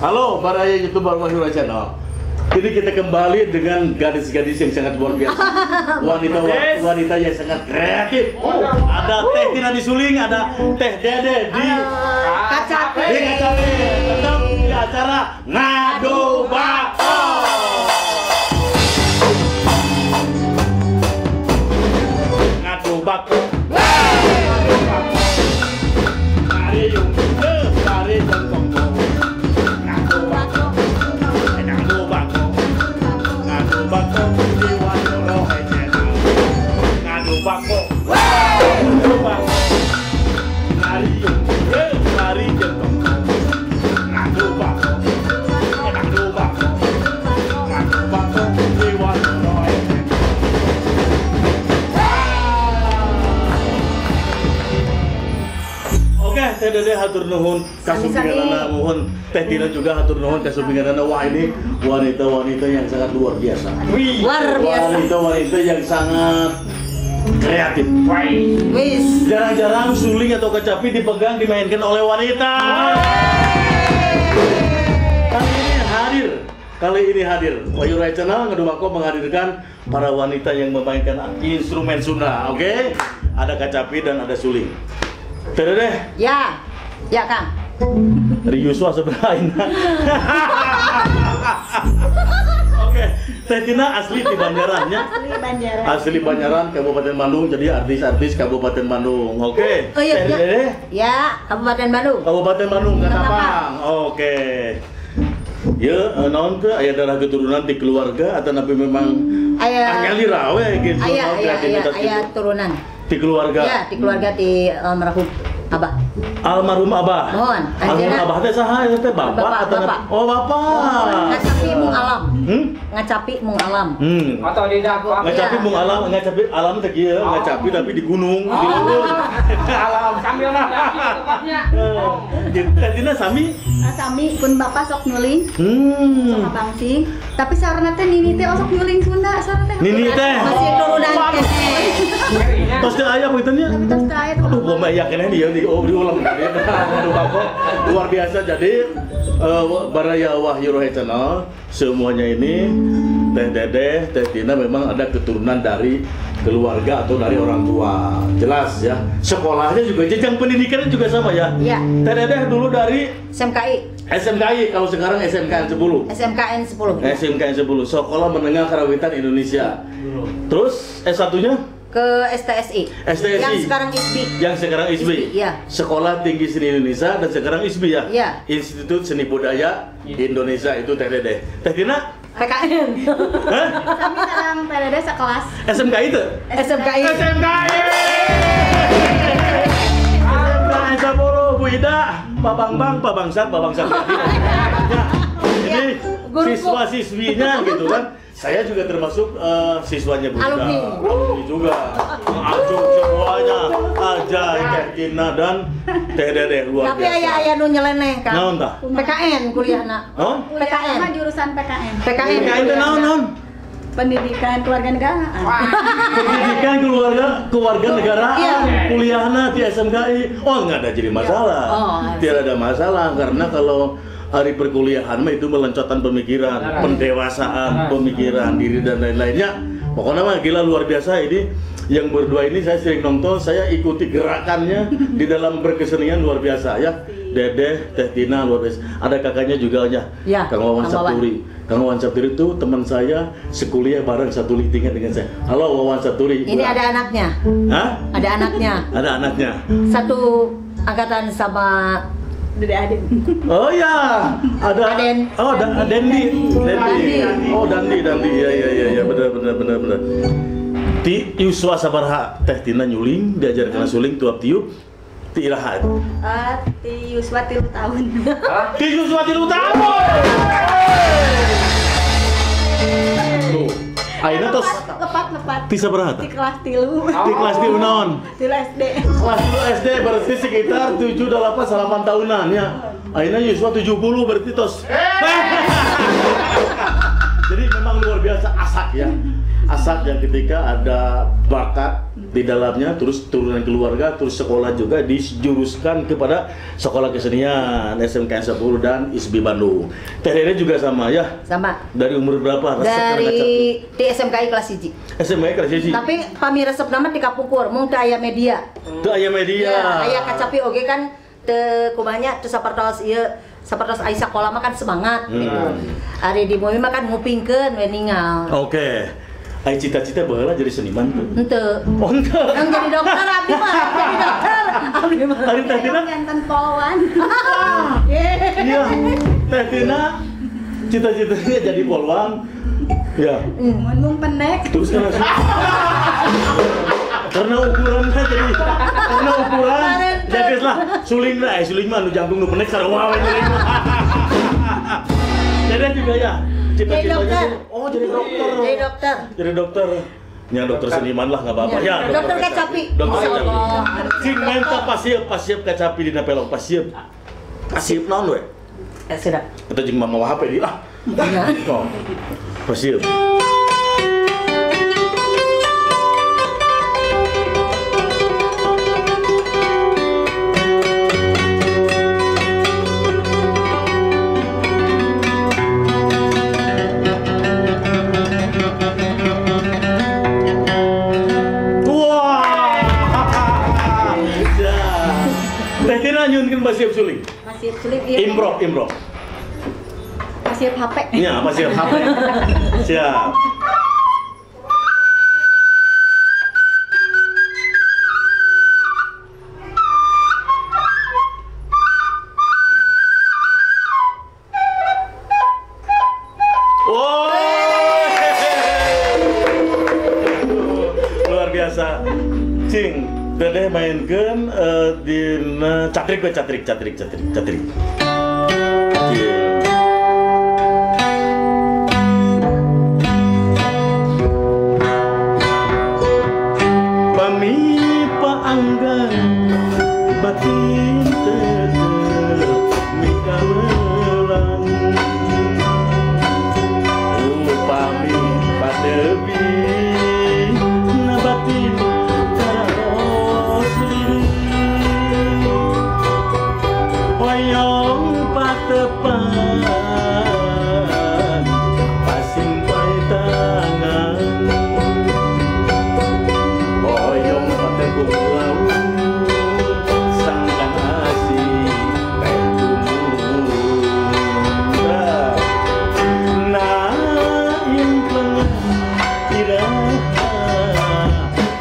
Halo, Baraya YouTuber Wahyu Channel. Ini kita kembali dengan gadis-gadis yang sangat luar biasa. Wanita-wanita yang sangat kreatif. Ada Teh Tina di suling, ada Teh Dede di Kacapi. Di Kacapi. Tetap di acara Ngadu Bako. Ngadu Bako. Ngadu Bako. Mari yuk, mari jongkong. Ngadu Bako. Ngadu Bako. Ngadu Bako di Wahyu Channel. Ngadu Bako. Ngadu Bako. Mari yuk, mari jongkong. Ngadu Bako. Ngadu Bako. Ngadu Bako di Wahyu Channel. Oke, Teh Dede hatur nuhun kasumpinganana, mohon Teh Tina juga hatur nuhun kasumpinganana. Wah, ini wanita-wanita yang sangat luar biasa. Luar biasa. Wanita-wanita yang sangat kreatif. Wis. Jarang-jarang suling atau kecapi dipegang dimainkan oleh wanita. Kali ini hadir. Wahyu Channel Ngadu Bako menghadirkan para wanita yang memainkan instrumen Sunda. Oke? Ada kacapi dan ada suling. Teh Dede. Ya. Ya, Kang. Yuswa sebenarnya. Oke, Teh Tina asli di Banjarannya. Asli Banjaran. Asli Banjaran, Kabupaten Bandung. Jadi artis-artis Kabupaten Bandung. Oke. Oh iya, Teh Dede. Ya, Kabupaten Bandung. Kabupaten Bandung, Katapang. Oke. Ya, naon teh aya darah keturunan di keluarga atau napi memang aya nyalira we gitu. Aya aya turunan. Di keluarga. Ya, di keluarga di almarhum Abah. Almarhum Abah. Mohon. Almarhum Abah teh saha eta teh bapak atau bapak. Oh, bapak. Ngacapi mung alam. Ngacapi mung alam. Atau di dapur. Ngacapi mung alam, ngacapi alam teh kieu, ngacapi tapi di gunung, di luhur. Alam sambil mendaki tempatnya. Teh Tina sami? Sami pun bapak sok nyuling. Sok abangsi. Tapi sarana teh nini teh sok nyuling Sunda, sarana teh. Nini teh. Masih turunan keneh. Tos teh aya begitu nya? Tos teh aya. Aduh, gua mah yakin dia di diulang tadi. Ngadu Bako luar biasa. Jadi Baraya Wahyu Channel semuanya ini Teh Dede, Teh Tina memang ada keturunan dari keluarga atau dari orang tua. Jelas ya. Sekolahnya juga jenjang pendidikannya juga sama ya. Iya. Teh Dede dulu dari SMKI. SMKI, kalau sekarang SMKN 10. SMKN 10. Ya. SMKN 10, Sekolah Menengah Karawitan Indonesia. Terus S1-nya? Ke STSI. STSI. Yang sekarang ISBI. Yang sekarang ISBI. Iya. Sekolah Tinggi Seni Indonesia dan sekarang ISBI ya. Iya. Institut Seni Budaya Indonesia itu Teh Dede. Teh Tina? PKN. Hah? Sami sareng Teh Dede sekelas. SMKI itu? SMKI. SMKI. SMKI 10, Bu Ida, Pak Bambang, Pak Bangsat, Pak Bangsat. Ya, ini siswa-siswinya gitu kan. Saya juga termasuk siswanya Bu Ida. Alumni. Alumni juga. Acung semuanya. Aja Teh Tina dan Teh Dede luar Tapi biasa. Tapi aya-aya nu nyeleneh kan. Naon tah? PKN kuliahna. Naon? PKN. Mah jurusan PKN. PKN. PKN teh naon naon? Pendidikan kewarganegaraan. Pendidikan keluarga negaraan. Iya. Kuliahna di SMKI. Oh, enggak ada jadi masalah. Oh, tidak ada masalah karena kalau hari perkuliahan mah itu melencotan pemikiran, pendewasaan, pemikiran diri dan lain-lainnya. Pokoknya mah gila luar biasa ini yang berdua ini saya sering nonton, saya ikuti gerakannya di dalam berkesenian luar biasa ya. Dede, Teh Tina luar biasa. Ada kakaknya juga ya, ya, Kang Wawan Sapturi. Kang Wawan Sapturi itu teman saya sekuliah bareng satu litingan dengan saya. Halo Wawan Sapturi. Ini ada anaknya. Hah? Ada anaknya. Ada anaknya. Satu angkatan sama Dede Aden. Oh ya, ada Aden. Oh, Dendi. Dendi. Oh, Dandi, Dandi. Iya, iya, iya, benar, benar, benar, benar. Ti yuswa sabaraha Teh Tina nyuling, diajarkan suling tuap tiup. Ti iraha itu? Ti yuswa 3 tahun. Ti yuswa 3 tahun. Tuh. Ayeuna tos lepat. Ti sabaraha? Ti kelas 3. Ti kelas 3 naon? 3 SD. Kelas 3 SD berarti sekitar 7 8 8 tahunan ya. Ayeuna yuswa 70 berarti tos. Jadi memang luar biasa asak ya. Asak yang ketika ada bakat di dalamnya, terus turunan keluarga, terus sekolah juga dijuruskan kepada sekolah kesenian SMKN 10 dan ISBI Bandung. Teh Dede juga sama ya? Sama. Dari umur berapa? Resep dari di SMKI kelas 1. SMKI kelas 1. Tapi pami resep nama di kapungkur, mung teu aya media. Teu aya media. Ya, aya kacapi oge kan teu kumanya teu sapertos ieu, sapertos ai sakola mah kan semangat gitu. Ari di bumi mah kan ngupingkeun we ningal. Oke. Ai cita-cita baheula jadi seniman tuh. Henteu. Oh, henteu. Yang jadi dokter abdi mah, jadi dokter. Abdi mah. Ari Teh Tina jantan polwan. Iya. Teh Tina cita-citanya jadi polwan. Ya. Mun pendek. Terus kan karena ukurannya jadi karena ukuran jadi lah suling lah, suling mah nu jangkung nu pendek sarua we suling mah. Jadi juga ya cita-citanya oh jadi dokter. Jadi dokter. Jadi dokter. Yang dokter seniman lah nggak apa-apa. Ya, dokter kacapi. Dokter kacapi. Cing menta pasiep kacapi dina pelog pasiep. Pasiep naon we? Ya sudah. Eta jeung mama HP di ah. Iya. Oh. Pasiep. Pasif suling. Pasif suling iya. Improv. Pasif HP. Iya, pasif HP. Siap. Wow. Luar biasa. Cing, Dedeh mainkeun dina catrik we catrik. Pami paanggan batin teu mikawelang upami patebi na batin hoyong patepan pasimpai tangan hoyong patekung laut sangkan asih teh tumurun na implengan iraha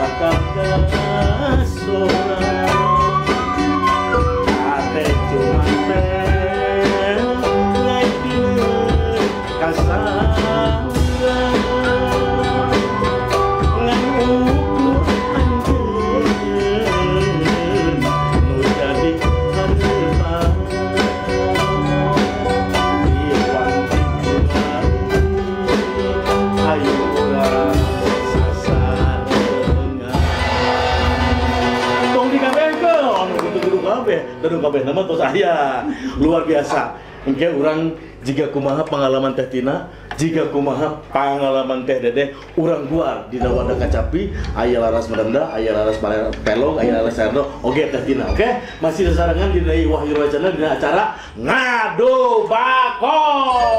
bakal kasora. Kabeh nama tos aya luar biasa. Engke urang jika kumaha pengalaman Teh Tina, jika kumaha pengalaman Teh Dedeh, urang buar dina wadah kacapi, aya laras merenda, aya laras pelog, aya laras serdo. Oke Teh Tina, oke? Masih sasarengan dina Wahyu Wacana dina acara Ngadu Bakol.